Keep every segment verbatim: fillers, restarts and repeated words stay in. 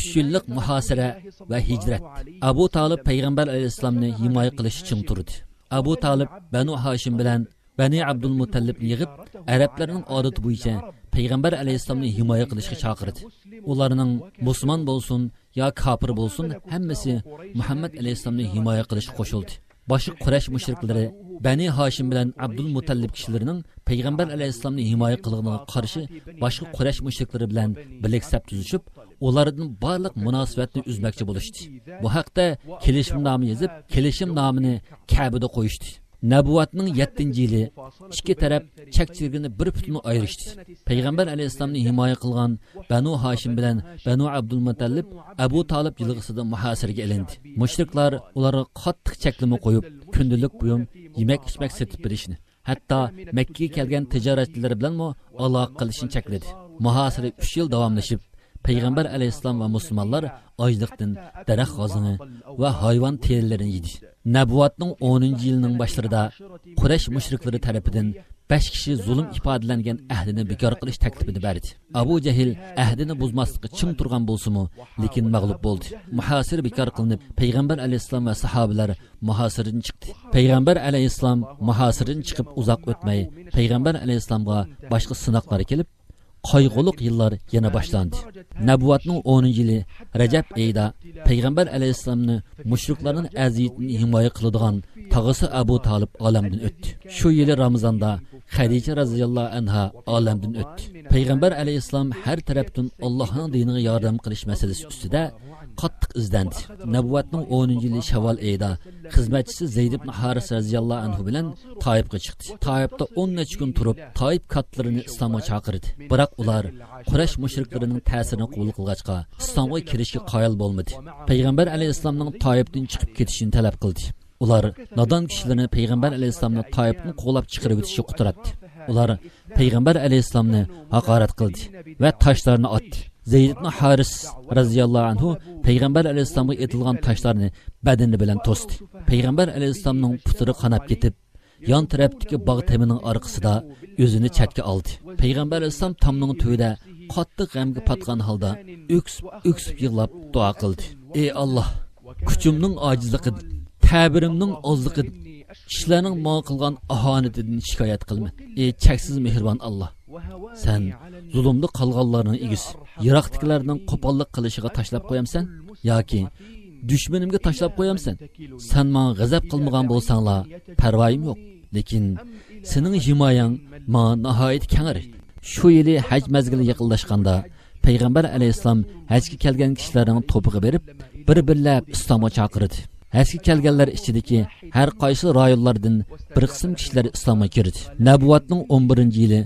ئۈچ يىللىق مۇھاسىرە ۋە ھىجرەت. ئەبۇ تالىپ پەيغەمبەر ئەلەيھىسسالامنى ھىمايە قىلىشتا چىڭ تۇردى. ئەبۇ تالىپ بەنۇ ھاشىم بىلەن بەنى ئابدۇلمۇتەللىپنى يىغىپ، ئەرەبلەرنىڭ ئادىتى بويىچە پەيغەمبەر ئەلەيھىسسالامنى ھىمايە قىلىشقا چاقىردى. ئۇلارنىڭ مۇسۇلمان بولسۇن يا كاپىر بولسۇن، ھەممىسى مۇھەممەد ئەلەيھىسسالامنى ھىمايە قىلىشقا قوشۇلدى. باشقا قۇرەيش مۇشرىكلىرى بەنى ھاشىم بىلەن ئابدۇلمۇتەللىپ كىشىلىرىنىڭ پەيغەمبەر ئەلەيھىسسالامنى ھىمايە قىلغىنىغا قارشى باشقا قۇرەيش مۇشرىكلىرى بىلەن بىرلىك سەپ تۈزۈشۈپ، ئۇلاردىن بارلىق مۇناسىۋەتنى ئۈزمەكچى بولۇشتى. بۇ ھەقتە كېلىشىمنامە يېزىپ، كېلىشىمنامىنى كەبىدە قويۇشتى. نەبۇۋەتنىڭ يەتتىنچى يىلى ئىككى تەرەپ چەك-چىگىرىنى بىر پۈتۈن ئايرىشتى. پەيغەمبەر ئەلەيھىسسالامنى ھىمايە قىلغان بەنۇ ھاشىم بىلەن بەنۇ ئابدۇلمۇتەللىپ ئەبۇ تالىپ جىلغىسىدا مۇھاسىرىگە ئېلىندى. مۇشرىكلار ئۇلارغا قاتتىق چەكلىمە قويۇپ، كۈندىلىك بۇيۇم، يېمەك-ئىچمەك سېتىپ بېرىشنى، ھەتتا مەككىگە كەلگەن تىجارەتچىلەر بىلەنمۇ ئالاقە قىلىشنى چەكلىدى. مۇھاسىرە ئۈچ يىل داۋاملىشىپ، پەيغەمبەر ئەلەيھىسسالام ۋە مۇسۇلمانلار ئاجلىقتىن دەرەخ غازىڭى ۋە ھايۋان تېرىلىرىنى يېدى. نەبۇۋەتنىڭ ئونىنچى يىلىنىڭ باشلىرىدا قۇرەيش مۇشرىكلىرى تەرىپىدىن بەش كىشى زۇلۇم ئىپادىلەنگەن ئەھدىنى بىكار قىلىش تەكلىپىنى بەردى. ئەبۇ جەھىل ئەھدىنى بۇزماسلىققا چىڭ تۇرغان بولسىمۇ، لېكىن مەغلۇپ بولدى. مۇھاسىرە بىكار قىلىنىپ، پەيغەمبەر ئەلەيھىسسالام ۋە ساھابىلەر مۇھاسىرىدىن چىقتى. پەيغەمبەر ئەلەيھىسسالام مۇھاسىرىدىن چىقىپ ئۇزاق ئۆتمەي، پەيغەمبەر ئەلەيھىسسالامغا باشقا سىناقلار كېلىپ، قايغۇلۇق يىللار يەنە باشلاندى. نەبۇۋەتنىڭ ئونىنچى يىلى رەجەب ئېيىدا پەيغەمبەر ئەلەيھىسسالامنى مۇشرىكلارنىڭ ئەزىيىتىدىن ھىمايە قىلىدىغان تاغىسى ئەبۇ تالىپ ئالەمدىن ئۆتتى. شۇ يىلى رامىزاندا خەدىچە رەزىياللاھۇ ئەنھا ئالەمدىن ئۆتتى. پەيغەمبەر ئەلەيھىسسالام ھەر تەرەپتىن ئاللاھنىڭ دىنىغا ياردەم قىلىش مەسىلىسى ئۈستىدە قاتتىق ئىزدەندى. نەبۇۋەتنىڭ ئونىنچى يىلى شەۋۋال ئېيىدا خىزمەتچىسى زەيد ئىبن ھارىس رەزىياللاھۇ ئەنھۇ بىلەن تائىپقا چىقتى. تائىپتا ئون نەچچە كۈن تۇرۇپ، تائىپ كاتتىلىرىنى ئىسلامغا چاقىردى. بىراق ئۇلار قۇرەيش مۇشرىكلىرىنىڭ تەسىرىنى قوبۇل قىلغاچقا، ئىسلامغا كىرىشكە قايىل بولمىدى. پەيغەمبەر ئەلەيھىسسالامنىڭ تائىپتىن چىقىپ كېتىشىنى تەلەپ قىلدى. ئۇلار نادان كىشىلەرنى پەيغەمبەر ئەلەيھىسسالامنى تائىپتىن قوغلاپ چىقىرىۋېتىشكە قۇتراتتى. ئۇلار پەيغەمبەر ئەلەيھىسسالامنى ھاقارەت قىلدى ۋە تاشلارنى ئاتتى. زەيد ئىبن ھارىس رەزىياللاھۇ ئەنھۇ پەيغەمبەر ئەلەيھىسسالامغا ئېتىلغان تاشلارنى بەدىنى بىلەن توستى. پەيغەمبەر ئەلەيھىسسالامنىڭ پۇتلىرى قاناپ كېتىپ، يان تەرەپتىكى باغ تېمىنىڭ ئارقىسىدا ئۆزىنى چەتكە ئالدى. پەيغەمبەر ئەلەيھىسسالام تامنىڭ تۈۋىدە قاتتىق غەمگە پاتقان ھالدا ئۆكسۈپ، ئۆكسۈپ يىغلاپ دۇئا قىلدى. ئى ئاللاھ، كۈچۈمنىڭ ئاجىزلىقىدىن، تەبىرىمنىڭ ئازلىقىدىن، كىشىلەرنىڭ ماڭا قىلغان ئاھانىتىدىن شىكايەت قىلىمەن. ئى چەكسىز مېھرىبان ئاللاھ، سەن زۇلۇمدا قالغانلارنىڭ ئىگىسى. يىراقتىكىلەرنىڭ قوپاللىق قىلىشىغا تاشلاپ قويامسەن ياكى دۈشمىنىمگە تاشلاپ قويامسەن؟ سەن ماڭا غەزەپ قىلمىغان بولساڭلا، پەرۋايىم يوق. لېكىن سېنىڭ ھىمايەڭ ماڭا ناھايىتى كەڭرى. شۇ يىلى ھەج مەزگىلى يېقىنلاشقاندا، پەيغەمبەر ئەلەيھىسسالام ھەجگە كەلگەن كىشىلەرنىڭ توپىغا بېرىپ، بىر-بىرلەپ ئىسلامغا چاقىردى. ھەجگە كەلگەنلەر ئىچىدىكى ھەر قايسى رايونلاردىن بىر قىسىم كىشىلەر ئىسلامغا كىردى. نەبۇۋەتنىڭ ئون بىرىنچى يىلى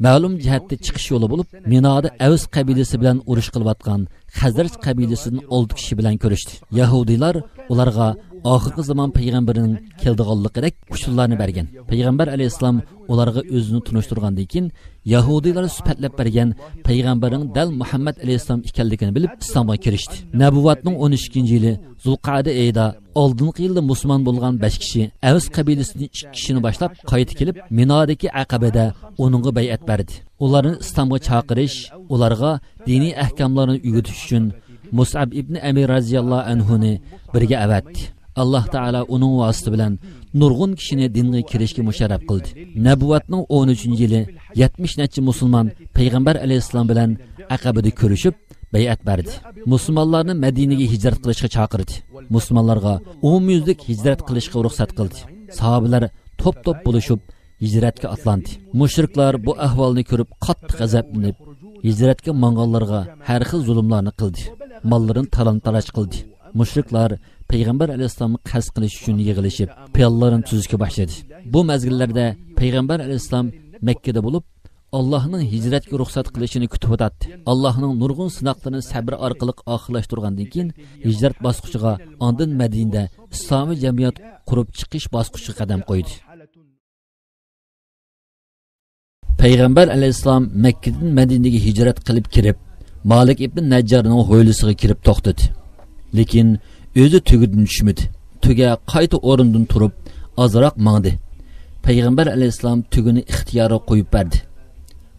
مەلۇم جەھەتتە چىقىش يولى بولۇپ، مىنادا ئەۋس قەبىلىسى بىلەن ئۇرۇش قىلىۋاتقان خەزرەج قەبىلىسىدىن ئالتە كىشى بىلەن كۆرۈشتى. يەھۇدىيلار ئۇلارغا ئاخىرقى زامان پەيغەمبىرىنىڭ كېلىدىغانلىقىدەك ئۇچۇرلارنى بەرگەن. پەيغەمبەر ئەلەيھىسسالام ئۇلارغا ئۆزىنى تونۇشتۇرغاندىن كېيىن، يەھۇدىيلار سۈپەتلەپ بەرگەن پەيغەمبەرنىڭ دەل مۇھەممەد ئەلەيھىسسالام ئىكەنلىكىنى بىلىپ، ئىسلامغا كىرىشتى. نەبۇۋەتنىڭ ئون ئىككىنچى يىلى زۇلقەئدە ئېيىدا ئالدىنقى يىلدا مۇسۇلمان بولغان بەش كىشى ئەۋس قەبىلىسىدىن ئىككى كىشىنى باشلاپ قايتا كېلىپ، مىنادىكى ئەقەبىدە ئۇنىڭغا بەيئەت بەردى. ئۇلارنى ئىسلامغا چاقىرىش، ئۇلارغا دىنىي ئەھكاملارنى ئۆگىتىش ئۈچۈن مۇسئەب ئىبنى ئەمىر رەزىياللاھۇ ئەنھۇنى بىرگە ئەۋەتتى. ئاللاھ تائالا ئۇنىڭ ۋاسىتە بىلەن نۇرغۇن كىشىنى دىنغا كىرىشكە مۇشەررەپ قىلدى. نەبۇۋەتنىڭ ئون ئۈچىنچى يىلى يەتمىش نەچچە مۇسۇلمان پەيغەمبەر ئەلەيھىسسالام بىلەن ئەقەبىدە كۆرۈشۈپ، بەيئەت بەردى. مۇسۇلمانلارنى مەدىنىگە ھىجرەت قىلىشقا چاقىردى. مۇسۇلمانلارغا ئومۇميۈزلۈك ھىجرەت قىلىشقا رۇخسەت قىلدى. ساھابىلەر توپ-توپ بولۇشۇپ، ھىجرەتكە ئاتلاندى. مۇشرىكلار بۇ ئەھۋالنى كۆرۈپ قاتتىق غەزەپلىنىپ، ھىجرەتكە ماڭغانلارغا ھەر خىل زۇلۇملارنى قىلدى. ماللىرىنى تالان-تاراج قىلدى. مۇشرىكلار پەيغەمبەر ئەلەيھىسسالامغا قەست قىلىش ئۈچۈن يىغىلىشىپ، پىلانلارنى تۈزۈشكە باشلىدى. بۇ مەزگىللەردە پەيغەمبەر ئەلەيھىسسالام مەككىدە بولۇپ، ئاللاھنىڭ ھىجرەتكە رۇخسەت قىلىشىنى كۈتۈۋاتاتتى. ئاللاھنىڭ نۇرغۇن سىناقلىرىنى سەبرى ئارقىلىق ئاخىرلاشتۇرغاندىن كېيىن، ھىجرەت باسقۇچىغا، ئاندىن مەدىنىدە ئىسلامىي جەمئىيەت قۇرۇپ چىقىش باسقۇچىغا قەدەم قويدى. پەيغەمبەر ئەلەيھىسسالام مەككىدىن مەدىنىگە ھىجرەت قىلىپ كىرىپ، مالىك ئىبن نەججارنىڭ ھويلىسىغا كىرىپ توختىدى. لېكىن ئۆزى تۆگىدىن چۈشمىدى. تۆگە قايتا ئورنىدىن تۇرۇپ، ئازراق ماڭدى. پەيغەمبەر ئەلەيھىسسالام تۆگىنى ئىختىيارىغا قويۇپ بەردى.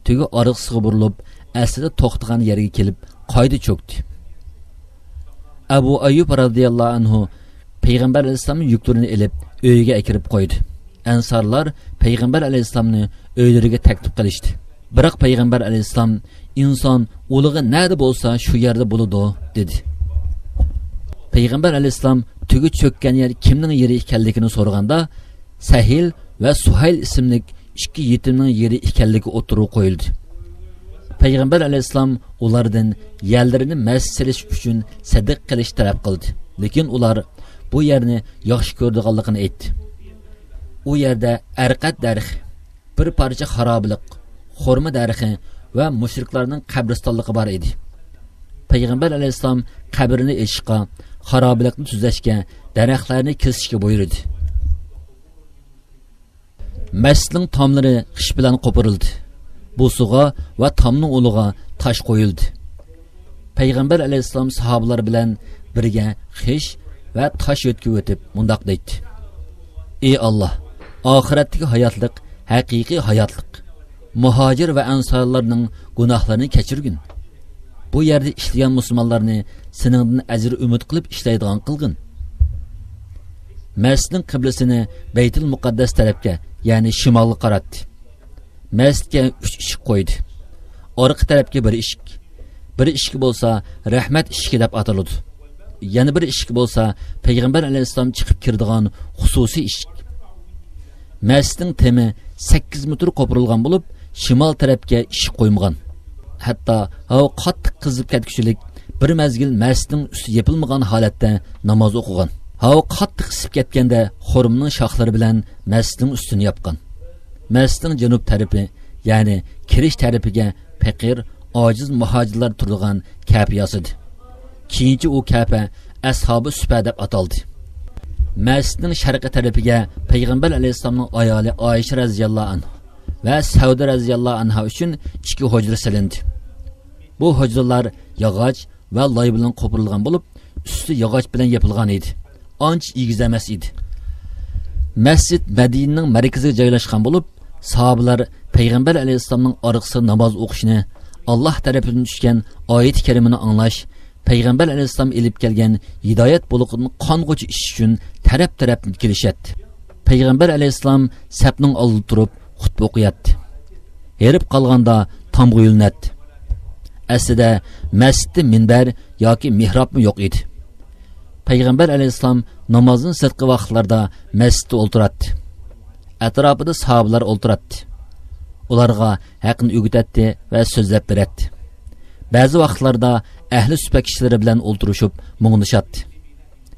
تۆگە ئارقىسىغا بۇرۇلۇپ، ئەسلىدە توختىغان يەرگە كېلىپ، قايتا چۆكتى. ئەبۇ ئەييۇب رازىياللاھۇ ئەنھۇ پەيغەمبەر ئەلەيھىسسالامنىڭ يۈكلىرىنى ئېلىپ، ئۆيىگە ئەكىرىپ قويدى. ئەنسارلار پەيغەمبەر ئەلەيھىسسالامنى ئۆيلىرىگە تەكلىپ قىلىشتى. بىراق پەيغەمبەر ئەلەيھىسسالام، «ئىنسان ئۇلىغى نەدە بولسا، شۇ يەردە بولىدۇ» دېدى. پەيغەمبەر ئەلەيھىسسالام تۆگە چۆككەن يەر كىمنىڭ يېرى ئىكەنلىكىنى سورىغاندا، سەھىل ۋە سۇھەيل ئىسىملىك ئىككى يېتىمنىڭ يېرى ئىكەنلىكى ئوتتۇرىغا قويۇلدى. پەيغەمبەر ئەلەيھىسسالام ئۇلاردىن يەرلىرىنى مەسچىت سېلىش ئۈچۈن سەدىقە قىلىشنى تەلەپ قىلدى، لېكىن ئۇلار بۇ يەرنى ياخشى كۆرىدىغانلىقىنى ئېيتتى. ئۇ يەردە ئەرقەت دەرىخى، بىر پارچە خارابىلىق، خورما دەرىخى ۋە مۇشرىكلارنىڭ قەبرىستانلىقى بار ئىدى. پەيغەمبەر ئەلەيھىسسالام قەبرىنى ئېچىشقا، خارابىلىقنى تۈزەشكە، دەرەخلەرنى كېسىشكە بۇيرۇدى. مەسچىتنىڭ تاملىرى خىش بىلەن قوپۇرۇلدى. بۇ سۇغا ۋە تامنىڭ ئۇلىغا تاش قويۇلدى. پەيغەمبەر ئەلەيھىسسالام ساھابىلەر بىلەن بىرگە خىش ۋە تاش يۆتكىۋېتىپ مۇنداق دەيتتى: «ئى ئاللا، ئاخىرەتتىكى ھاياتلىق ھەقىقىي ھاياتلىق. مۇھاجىر ۋە ئەنسارلارنىڭ گۇناھلىرىنى كەچۈرگىن. بۇ يەردە ئىشلىگەن مۇسۇلمانلارنى سېنىڭدىن ئەجىر ئۈمىد قىلىپ ئىشلەيدىغان قىلغىن.» مەسچىتنىڭ قىبلىسىنى بەيتۇل مۇقەددەس تەرەپكە، يەنى شىمالغا قاراتتى. مەسچىتكە ئۈچ ئىشىك قويدى. ئارقا تەرەپكە بىر ئىشىك. بىر ئىشىكى بولسا رەھمەت ئىشىكى دەپ ئاتىلىدۇ. يەنە بىر ئىشىكى بولسا پەيغەمبەر ئەلەيھىسسالام چىقىپ كىرىدىغان خۇسۇسىي ئىشىك. مەسچىتنىڭ تېمى سەككىز مېتىر قوپۇرۇلغان بولۇپ، شىمال تەرەپكە ئىشىك قويمىغان. ھەتتا ھاۋا قاتتىق قىزىپ كەتكۈچىلىك بىر مەزگىل مەسچىتنىڭ ئۈستى يېپىلمىغان ھالەتتە ناماز ئوقۇغان. ھاۋا قاتتىق ئىسسىپ كەتكەندە خورمىنىڭ شاخلىرى بىلەن مەسچىتنىڭ ئۈستىنى ياپقان. مەسچىتنىڭ جەنۇب تەرىپى، يەنى كىرىش تەرىپىگە پەقىر، ئاجىز مۇھاجىرلار تۇرىدىغان كەپە ياسىدى. كېيىنچە ئۇ كەپە ئەسھابى سۈپە دەپ ئاتالدى. مەسچىتنىڭ شەرقىي تەرىپىگە پەيغەمبەر ئەلەيھىسسالامنىڭ ئايالى ئائىشە رەزىياللاھۇ ئەنھا ۋە سەۋدە رەزىياللاھۇ ئەنھا ئۈچۈن ئىككى ھۇجرا سېلىندى. بۇ ھۇجرىلار ياغاچ ۋە لاي بىلەن قوپۇرۇلغان بولۇپ، ئۈستى ياغاچ بىلەن يېپىلغان ئىدى. ئانچە ئېگىز ئەمەس ئىدى. مەسچىت مەدىنىنىڭ مەركىزىگە جايلاشقان بولۇپ، ساھابىلەر پەيغەمبەر ئەلەيھىسسالامنىڭ ئارقىسىغا ناماز ئوقۇشىنى، ئاللاھ تەرىپىدىن چۈشكەن ئايىتى كەرىمىنى ئاڭلاش، پەيغەمبەر ئەلەيھىسسالام ئېلىپ كەلگەن ھىدايەت بۇلىقىدىن قانغۇچە ئىچىش ئۈچۈن تەرەپ-تەرەپتىن كېلىشەتتى. پەيغەمبەر ئەلەيھىسسالام سەپنىڭ ئالدىدا تۇرۇپ خۇتبە ئوقۇياتتى. ھېرىپ قالغاندا تامغا يۆلىنەتتى. ئەسلىدە مەسچىتتە مىنبەر ياكى مېھرابمۇ يوق ئىدى. پەيغەمبەر ئەلەيھىسسالام نامازدىن سىرتقى ۋاقىتلاردا مەسچىتتە ئولتۇراتتى. ئەتراپىدا ساھابىلار ئولتۇراتتى. ئۇلارغا ھەقنى ئۆگىتەتتى ۋە سۆزلەپ بېرەتتى. بەزى ۋاقىتلاردا ئەھلى سۈپە كىشىلىرى بىلەن ئولتۇرۇشۇپ مۇڭدىشاتتى.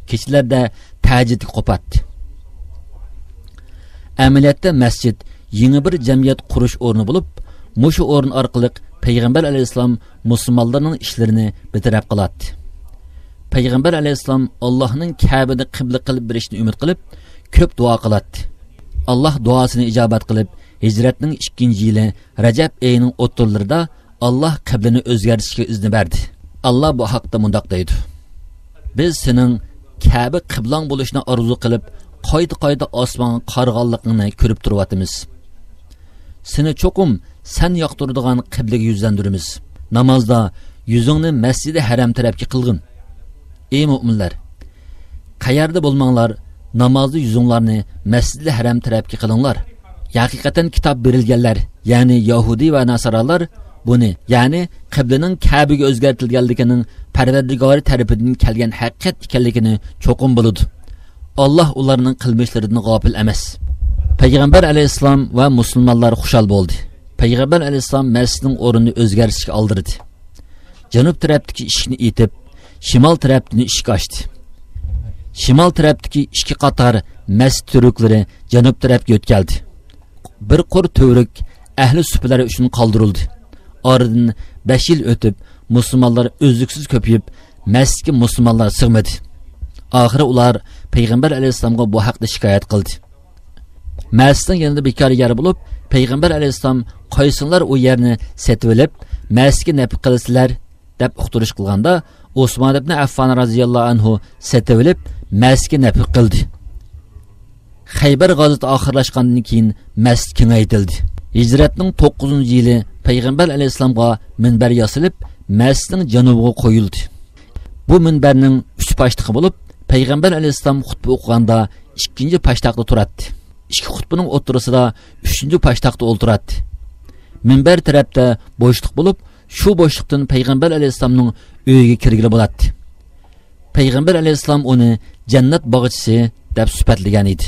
كېچىلەردە تەھەججۇدكە قوپاتتى. ئەمەلىيەتتە مەسچىت يېڭى بىر جەمئىيەت قۇرۇش ئورنى بولۇپ، مۇشۇ ئورۇن ئارقىلىق پەيغەمبەر ئەلەيھىسسالام مۇسۇلمانلارنىڭ ئىشلىرىنى بىر تەرەپ قىلاتتى. پەيغەمبەر ئەلەيھىسسالام ئاللاھنىڭ كەبىنى قىبلە قىلىپ بېرىشىنى ئۈمىد قىلىپ، كۆپ دۇئا قىلاتتى. ئاللاھ دۇئاسىنى ئىجابەت قىلىپ، ھىجرەتنىڭ ئىككىنچى يىلى رەجەب ئېيىنىڭ ئوتتۇرىلىرىدا ئاللاھ قىبلىنى ئۆزگەرتىشكە ئىزنى بەردى. ئاللاھ بۇ ھەقتە مۇنداق دەيدۇ: «بىز سېنىڭ كەبە قىبلاڭ بولۇشنى ئارزۇ قىلىپ، قايتا-قايتا ئاسمانغا قارىغانلىقىڭنى كۆرۈپ تۇرۇۋاتىمىز. سېنى چوقۇم سەن ياقتۇرىدىغان قىبلىگە يۈزلەندۈرىمىز. نامازدا يۈزۈڭنى مەسجىدى ھەرەم تەرەپكە قىلغىن. ئەي مۆمىنلەر، قەيەردە بولماڭلار، نامازدا يۈزۈڭلارنى مەسجىدى ھەرەم تەرەپكە قىلىڭلار.» ھەقىقەتەن كىتاب بېرىلگەنلەر، يەنى يەھۇدىي ۋە ناسارالار بۇنى، يەنى قىبلىنىڭ كەبىگە ئۆزگەرتىلگەنلىكىنىڭ پەرۋەردىگارى تەرىپىدىن كەلگەن ھەقىقەت ئىكەنلىكىنى چوقۇم بىلىدۇ. ئاللاھ ئۇلارنىڭ قىلمىشلىرىدىن غاپىل ئەمەس. پەيغەمبەر ئەلەيھىسسالام ۋە مۇسۇلمانلار خۇشال بولدى. پەيغەمبەر ئەلەيھىسسالام مەسچىتنىڭ ئورنىنى ئۆزگەرتىشكە ئالدىرىدى. جەنۇب تەرەپتىكى ئىشىكنى ئېتىپ، شىمال تەرەپتىن ئىشىك ئاچتى. شىمال تەرەپتىكى ئىككى قاتار مەسچىت تۈۋرۈكلىرى جەنۇب تەرەپكە يۆتكەلدى. بىر قۇر تۈۋرۈك ئەھلى سۇپىلار ئۈچۈن قالدۇرۇلدى. ئارىدىن بەش يىل ئۆتۈپ، مۇسۇلمانلار ئۈزلۈكسىز كۆپىيىپ، مەسچىتكە مۇسۇلمانلار سىغمىدى. ئاخىرى ئۇلار پەيغەمبەر ئەلەيھىسسالامغا بۇ ھەقتە شىكايەت قىلدى. مەسچىتنىڭ يېنىدا بىكار يەر بولۇپ، پەيغەمبەر ئەلەيھىسسالام، «قايسىڭلار ئۇ يەرنى سېتىۋېلىپ، مەسچىتكە نەپقە قىلىسىلەر؟» دەپ ئۇقتۇرۇش قىلغاندا، ئوسمان ئىبنى ئەففان رازىياللاھۇ ئەنھۇ سېتىۋېلىپ، مەسچىتكە نەپقە قىلدى. خەيبەر غازۋىتى ئاخىرلاشقاندىن كېيىن، مەسچىت كېڭەيتىلدى. ھىجرەتنىڭ توققۇزىنچى يىلى پەيغەمبەر ئەلەيھىسسالامغا مىنبەر ياسىلىپ، مەسچىتنىڭ جەنۇبىغا قويۇلدى. بۇ مىنبەرنىڭ ئۈچ پاشتىقى بولۇپ، پەيغەمبەر ئەلەيھىسسالام خۇتبە ئوقۇغاندا ئىككىنچى پاشتاقتا تۇراتتى. ئىككى خۇتبىنىڭ ئوتتۇرىسىدا ئۈچىنچى پاشتاقتا ئولتۇراتتى. مىنبەر تەرەپتە بوشلۇق بولۇپ، شۇ بوشلۇقتىن پەيغەمبەر ئەلەيھىسسالامنىڭ ئۆيىگە كىرگىلى بولاتتى. پەيغەمبەر ئەلەيھىسسالام ئۇنى جەننەت باغچىسى دەپ سۈپەتلىگەن ئىدى.